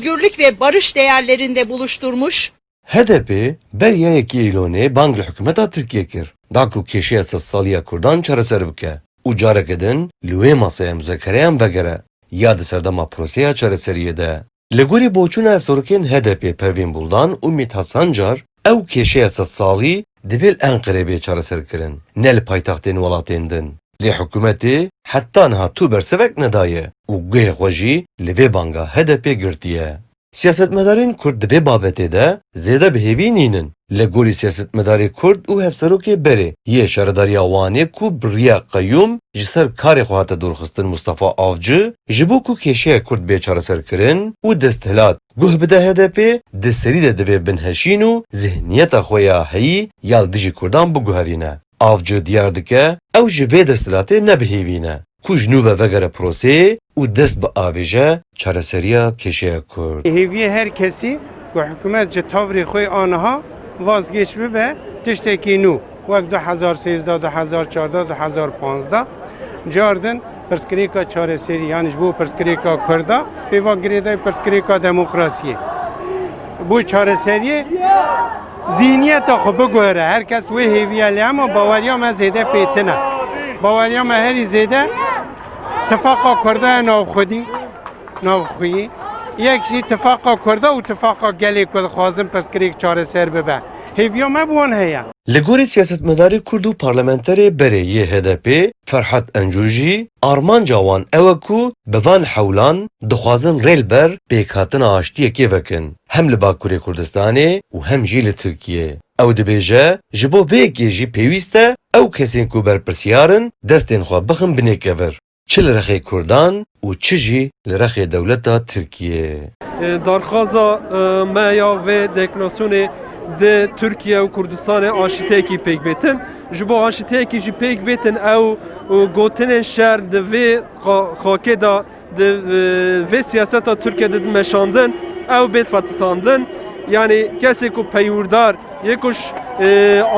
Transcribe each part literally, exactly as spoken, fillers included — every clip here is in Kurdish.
özgürlük ve barış değerlerinde buluşturmuş, H D P beriya yekê Îlonê bang li hikûmeta Tirkiyê kir, da ku kêşeya sedsalî ya Kurdan çareser bike û careke din li wê masaya muzakereyan vegere ya di serdema proseya çareseriyê de. Li gorî boçûna hevserokên H D P Pervîn Buldan û Mithat Sancar, ew kêşeya sedsalî divê li Enqerê bê çareserkirin, ne li paytextên welatên din. Lê hikûmetê heta niha tu bersivek nedaye û guhê xwe jî li vê banga H D P girtiye. Siyasetmedarên Kurd di vê babetê de zêde bi hêvî nînin. Li gorî siyasetmedarê Kurd û hevserokê berê yê Şaredariya Wanê ku bi riya qeyûm ji ser karê xwe hate dûrxistin Mustafa Avcı, ji bo ku kêşeya Kurd bê çareserkirin û desthilat guh bide H D P, di serî de divê binheşîn û zihniyeta xwe ya heyî ya li dijî Kurdan biguherîne. Avcı diyar dike, ew ji vê desthilatê ne bi hêvî ne, ku ji nû ve vegere proseyê û dest biavêje çareseriya kêşeya Kurd. Hêviyê her kesî ku hikûmet ji tavrê xwe a niha vazgeç bibe tiştekî nû, wek du hezar sêzdeh, du hezar çardeh, du hezar panzdeh, cardin pirsgirêka çareserî, yanî ji bo pirsgirêka Kurda pêva girêdayî pirsgirêka demokrasiyê. Bo çareseriyê zîhniyeta xwe biguhere. Her kes wê hêviya lê hema baweriya me zêde pê tune. Baweriya me herî zêde tifaqa Kurda ye navxwedî, navxweyî. Yek jî tifaqa Kurda û tifaqa gelê ku dixwazin pirsgirêk çareser bibe. Hêviya me bi wan heye. Li gorî siyasetmedarê Kurd û parlamenterê berê yê H D P Ferhat Encû jî, armanca wan ew e ku bi van hewlan dixwazin rê li ber pêkhatina aştiyekê vekin, hem li Bakurê Kurdistanê û hem jî li Tirkiyê. Ew dibêje, ji bo vê yekê jî pêwîst e ew kesên ku berpirsyar in destên xwe bixin binê kevir, çi li rexê Kurdan û çi jî li rexê dewleta Tirkiyê. Darxaza me ya vê deklarasyonê di Tirkiye û Kurdistanê aşitiyekî pêk bêtin. Ji bo aşitiyekî jî pêk bêtin ew gotinên şer di vê xakê de di vê siyaseta Tirkiye de meşandin, ew bêt fetisandin. Yanî kesê ku peywîrdar yê ku ji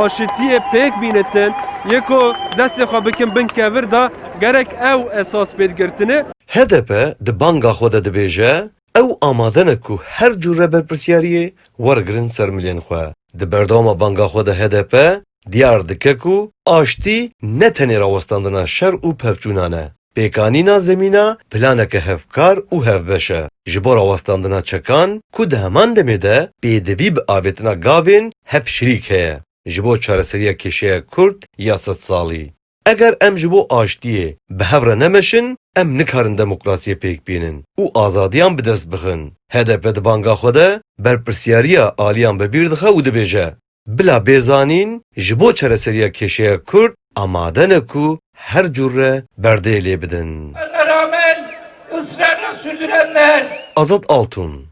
aşitiyê pêk bînitin, yê ku destê xwe bikin bin kevir de gerek ew esas bêt girtinê. H D P di banga xwe de dibêje, ew amade ne ku her cûre berpirsyariyê wergirin ser milên xwe. Di berdewama banga xwe de H D P diyar dike ku aştî ne tenê rawestandina şer û pevçûnan e. Pêkanîna zemîna planeke hevkar û hevbeş e ji bo rawestandina çekan ku di heman demê de pêdivî bi avêtina gavên hevşirîk heye ji bo çareseriya kêşeya Kurd ya sedsalî. Eger em ji bo aştiyê bi hev re nemeşin, em nikarin demokrasiyê pêk bînin û azadiyan bi dest bixin. H D P di banga xwe de berpirsyariya aliyan bi bîr dixe û dibêje, bila bê zanîn, ji bo çareseriya kêşeya Kurd amade ne ku her cûre berdê lê bidin. Vermeme rağmen ısrarla sürdürenler. Azad Altun,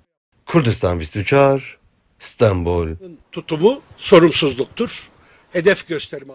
Kurdistan bîst û çar, Stenbol. Tutumu sorumsuzluktur. Hedef gösterme